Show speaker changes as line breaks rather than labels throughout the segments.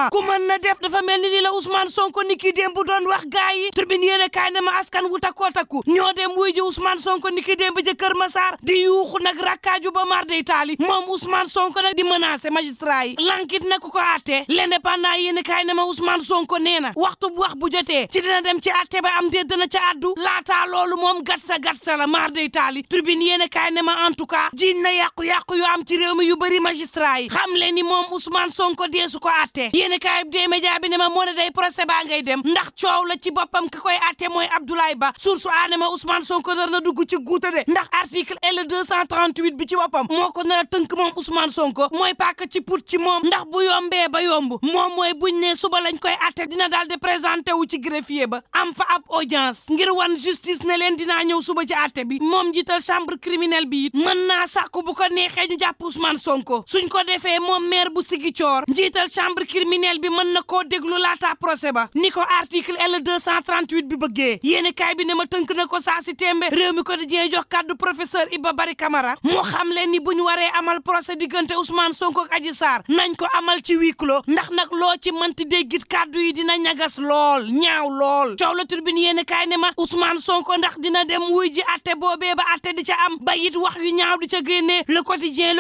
président ku mën na def dafa mel ni li la Ousmane Sonko ni ki démb doon wax gaay yi Tribune yéene kaay ne ma askan wu takkoo takku ñoo dem wuy ji Ousmane Sonko ni ki démb ca Kër Massar di yuuxu nag rakkaaju ba mar day taali moom Ousmane Sonko nag di menacer magistrat yi lankit nag ko àtte l'Indépendant yéene kaay ne ma Ousmane Sonko nee na waxtu bu wax bu jotee ci dina dem ci àtte ba am déet dana ca àddu laataa loolu moom gatsa la mar day taali Tribune yéene kaay ne ma en tout cas jiñ na yàqu-yàqu yu am ci réew mi yu bëri magistrat yi xam leen ni moom Ousmane Sonko deesu ko àtte yéene kaay bi dee média bi ne ma moo ne day procès baa ngay dem ndax coow la ci boppam ki koy àtte mooy Abdoulaye Ba source aane ma Ousmane Sonko nar na dugg ci guuta de ndax article L238 bi ci boppam moo ko nar a tënk moom Ousmane Sonko mooy pàkk ci put ci moom ndax bu yombee ba yomb moom mooy buñ ne suba lañ koy àtte dina daal di présenté wu ci greffier ba am fa ab audience ngir wan justice ne leen dinaa ñëw suba ci àtte bi moom jiital chambre criminelle bi it mën naa sàkku bu ko neexee ñu jàpp Ousmane Sonko suñ ko defee moom maire bu Ziguinchor njiital chambre criminelle bi mën na koo déglu laata procès ba ni ko article L238 bi bëggee yéene kaay bi ne ma tënk na ko saa si tembe réew mi ko di jee jox kàddu professeur Iba Bari Camara moo xam leen ni bu ñu waree amal procès diggante Ousmane Sonko ak Adji Sarr nañ ko amal ci huis clos ndax nag loo ci mënti déggit kàddu yi dina ñagas lool ñaaw lool coow la Tribune yéene kaay ne ma Ousmane Sonko ndax dina dem wuy ji atte boobee ba atte di ca am ba it wax yu ñaaw di ca génnee le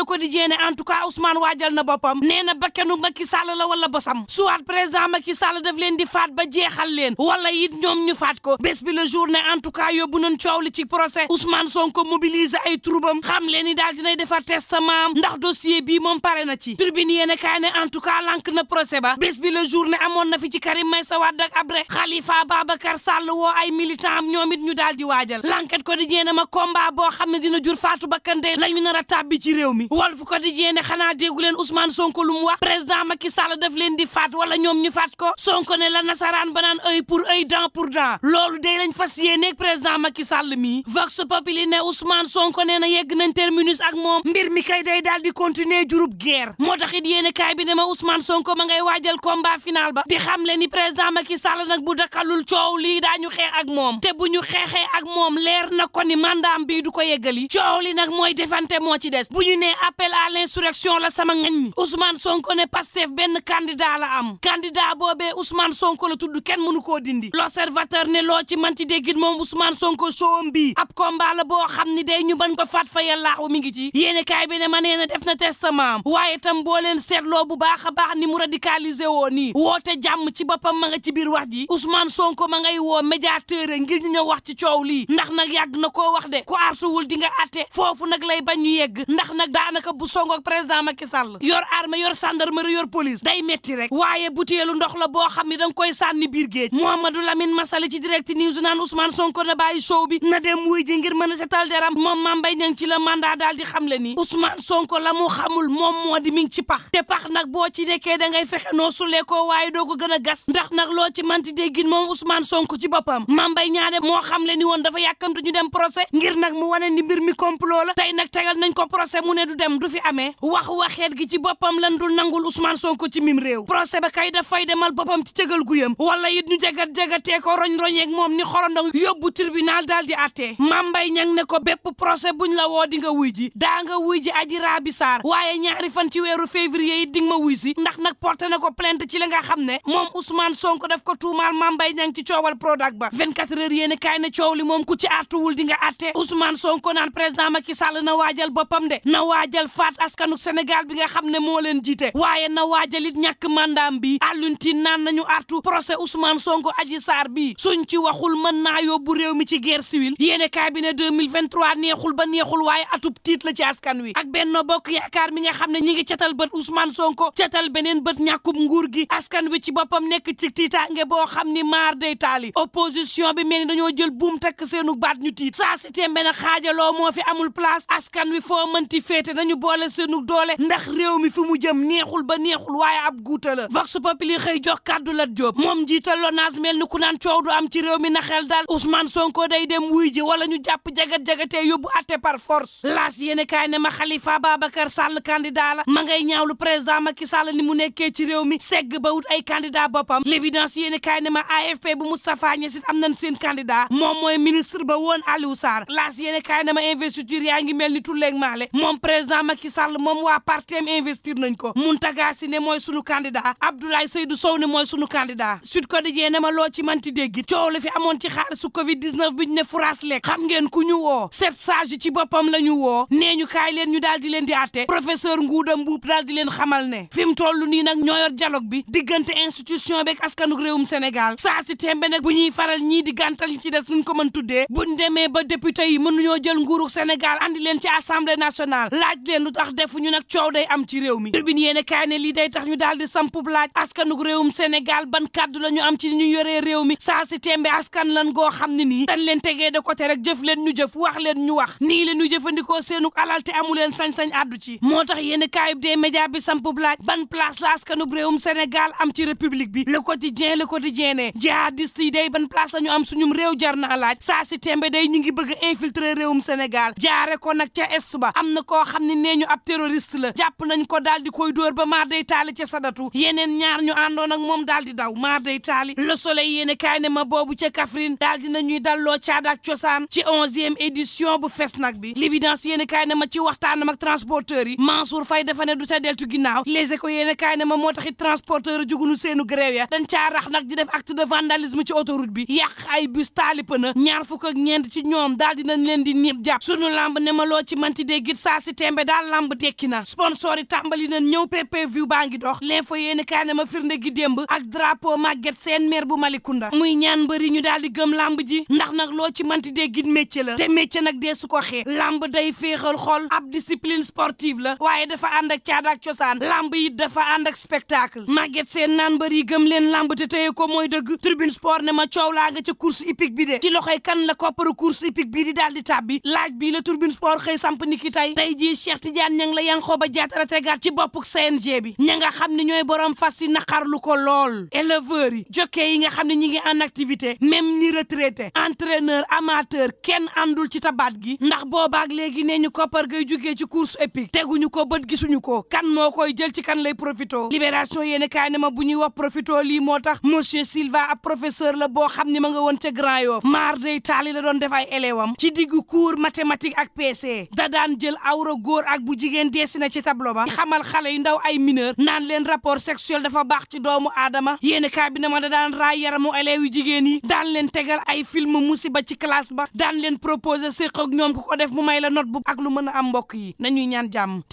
quotidien ne en tout cas Ousmane waajal na boppam nee na bakkanu Macky Sall la wala bosam soit président Macky Sall daf leen di faat ba jeexal leen wala it ñoom ñu faat ko bés bi le journée en tout cas yóbbu nañ coow li ci procès Ousmane Sonko mobiliser ay troubam xam leen ni daal dinay defar testament ndax dossier bii moom pare na ci Tribune yéene kaay ne en tout cas lank na procès ba bés bi le journée amoon na fi ci Karim Meïssa Wade ak Abré Khalifa Babacar Sall woo ay militant am ñoom it ñu daal di waajal l'enquête quotidien ne ma combat boo xam ne dina jur faatu bakkan de lañu nar a tàbbi ci réew mi Walf Quotidien ne xanaa déggu leen Ousmane Sonko lu mu wax président Macky Sall daf leen di faat wala ñoom ñu faat ko Sonko ne la nasaraan banaan œil pour œil dent pour dent loolu day lañ fas yéeneeg président Macky Sall mi Vox Populi ne Ousmane Sonko nee na yegg nañ terminus ak moom mbir mi kay day daal di continuer jurub guerre moo tax it yéene kaay bi ne ma Ousmane Sonko ma ngay waajal combat final ba di xam le ni président Macky Sall nag bu dakalul coow lii daañu xeex ak moom te bu ñu xeexee ak moom leer na ko ni mandaam bii du ko yeggali coow li nag mooy defante moo ci des bu ñu nee appel à l'insurrection la sama ngañ mi Ousmane Sonko ne Pastef benn candidat la am candidat boobee Ousmane Sonko la tudd kenn mënu koo dindi l'observateur ne loo ci manti déggit moom Ousmane Sonko showam bii ab combat la boo xam ni day ñu bañ ko faat fa yàllaahu mi ngi ci yéene kaay bi ne ma nee na def na testament waaye tam boo leen seetloo bu baax a baax ni mu radicalisé woo nii woote jàmm ci boppam ma nga ci biir wax ji Ousmane Sonko ma ngay woo médiateur ngir ñu ñëw wax ci coow lii ndax nag yàgg na koo wax de ku artuwul di nga atte foofu nag lay bañ ñu yegg ndax nag daanaka bu songoog président Macky Sall yor armée yor gendarmerie yor police day metti rek waaye butéelu ndox la boo xam ni danga koy sànni biir géej Mouhamadou Lamine Massaly ci direct news naan Ousmane Sonko na bàyyi show bi na dem wuy ji ngir mën a setal deram moom Mame Mbaye Niang ci la mandat daal di xam le ni Ousmane Sonko la mu xamul moom moo di mi ngi ci pax te pax nag boo ci nekkee da ngay fexe noo sulee ko waaye doo ko gën a gas ndax nag loo ci manti déggin moom Ousmane Sonko ci boppam Mame Mbaye Niang moo xam le ni woon dafa yàkkamtu ñu dem procès ngir nag mu wane ni mbir mi complot la tey nag tegal nañ ko procès mu ne du dem du fi amee waxeet gi ci boppam lan dul nangul Ousmane Sonko ci mim réew procès ba kay dafay demal boppam ci cëgal guyam wala it ñu jagat-jagatee ko roñ-roñeeg moom ni xorondong yóbbu tribunal daal di àttee Mame Mbaye Niang ne ko bépp procès buñ la woo di nga wuy ji daa nga wuy ji Adji Raby Sarr waaye ñaari fan ci weeru février yi di nga ma wuy si ndax nag porté na ko plainte ci li nga xam ne moom Ousmane Sonko daf ko tuumaal Mame Mbaye Niang ci coowal Prodac ba 24 heures yéene kaay ne coow li moom ku ci àttuwul di nga àtte Ousmane Sonko naan président Macky Sall na waajal boppam de na waajal faat askanu Sénégal bi nga xam ne moo leen jiite waaye na waajal it ñàkk mandaam bi Alioune Tine naan nañu artu procès Ousmane Sonko Adji Sarr bi suñ ci waxul mën naa yóbbu réew mi ci guerre civile yéene kaay bi ne 2023 neexul ba neexul waaye atub tiit la ci askan wi ak Benno Bokk Yaakaar mi nga xam ne ñi ngi catal bët Ousmane Sonko catal beneen bët ñàkkub nguur gi askan wi ci boppam nekk ci tiitaange boo xam ni maar day taali opposition bi mel ni dañoo jël buum takk seenu baat ñu tiit saa si tembe na xaajaloo moo fi amul place askan wi foo mënti féete nañu boole seenu doole ndax réew mi fi mu jëm neexul ba neexul waaye ab guuta la Vox Populi xëy jox kàddu Lat Diop moom njiital LONASE mel ni ku naan coow du am ci réew mi na xel daal Ousmane Sonko day dem wuy ji wala ñu jàpp jagat-jagatee yóbbu atte par force laas yéene kaay ne ma Khalifa Babacar Sall candidat la ma ngay ñaawlu président Macky Sall ni mu nekkee ci réew mi segg ba wut ay candidat boppam l'évidence yéene kaay ne ma AFP bu Moustapha Niasse am nañ seen candidat moom mooy ministre ba woon Aliou Sarr laas yéene kaay ne ma investiture yaa ngi mel ni tulleeg maale moom président Macky Sall moom waa partem investir nañ ko Mountaga Sy ne mooy sunu candidat candidat Abdoulaye Seydou Sow ne mooy sunu candidat Sud Quotidien ne ma loo ci manti dégg coow la fi amoon ci xaalisu Covid-19 bi ñu ne furaas lekk xam ngeen ku ñu woo 7 sages ci boppam la ñu woo nee ñu kaay leen ñu daal di leen di àtte professeur Ngouda Mboup daal di leen xamal ne fi mu toll nii nag ñoo yor dialogue bi diggante institution beeg askanu réewum Sénégal saa si tembe nag bu ñuy faral ñii di gàntal ñi ci des nuñ ko mën tuddee buñ demee ba député yi mënuñoo jël nguuru Sénégal andi leen ci assemblée nationale laaj leen lu tax defuñu nag coow day am ci réew mi Tribune yéene kaay ne lii day tax ñu daal di sampub laaj askanu réewum Sénégal ban kàddu la ñu am ci ñu yoree réew mi saa si tembe askan lan goo xam ne nii dañ leen tegee de côté rek jëf leen ñu jëf wax leen ñu wax nii leen ñu jëfandikoo seenu alal te amu leen sañ-sañ àddu ci moo tax yéen kaayub des médias bi sampub laaj ban place la askanu réewum Sénégal am ci république bi le quotidien ne jihadiste yi day ban place la ñu am suñum réew jar naa laaj saa si tembe day ñu ngi bëgg a infiltrer réewum Sénégal jaare ko nag ca est ba am na koo xam ne nee ñu ab terroriste la jàpp nañ ko daal di koy dóor ba maar day taali ca sadatu yeneen ñaar ñu àndoon ak moom daal di daw maar day taali le soleil yéene kaay ne ma boobu ca Kaffrine daal di nañuy dalloo caada ak cosaan ci 11e édition bu Fesnac bi l'évidence yéene kaay ne ma ci waxtaanam ak transporteurs yi Mansour Faye dafa ne du ca deltu ginnaaw les échos yéene kaay ne ma moo taxit transporteur jugunu seenu grève ya dañ caa rax nag di def acte de vandalisme ci autoroute bi yàq ay bus taalipa na ñaar fukk ak ñeent ci ñoom daal di nañ leen di ñëpp jàpp sunu lamb ne ma loo ci manti dee git saa si tembe daal lamb dekki na sponsor yi tàmbali nañ ñëw PPV baa ngi dox l'info yéene kaay ne ma firnde gi démb ak drapeau Maguette Sène maire bu Malicounda muy ñaan mbëri ñu daal di gëm lamb ji ndax nag loo ci manti dee git métier la te métier nag dee su ko xee lamb day féexal xol ab discipline sportive la waaye dafa ànd ak caada ak cosaan lamb yi dafa ànd ak spectacle Maguette Sène naan mbëri gëm leen lamb te téye ko mooy dëgg Tribune Sport ne ma coow laa nga ca course hippique bi de ci loxoy kan la kopparu course hippique bii di daal di tàbbi laaj bii la Tribune Sport xëy samp niki tey jii Cheikh Tidiane ña ngi la Yankhoba Diattara tegaat ci boppuk CNG bi ña nga xam ne ñooy borom fas yi naqarlu ko lool éleveurs yi jockey yi nga xam ne ñi ngi en activité même ñi retraité entraîneur amateur kenn àndul ci tabaat gi ndax boobaak léegi nee ñu koppar gay jugee ci course hippique teguñu ko bët gisuñu ko kan moo koy jël ci kan lay profito libération yéene kaay ne ma bu ñuy wax profito lii moo tax monsieur Silva ab professeur la boo xam ne ma nga woon ca Grand Yoff maar day taali la doon def ay élève am ci diggu cours mathématique ak PC da daan jël awra góor ak bu jigéen dessiné ci tableau ba xamal xale yu ndaw ay mineur naan leen rapport sexuel dafa baax ci doomu aadama yéen kaa bi ne ma da daan raay yaramu élèves yu jigéen yi daan leen tegal ay film musiba ci classe ba daan leen proposer séq ak ñoom ku ko def mu may la note bu ak lu mën a am mbokk yi nañuy ñaan jàmm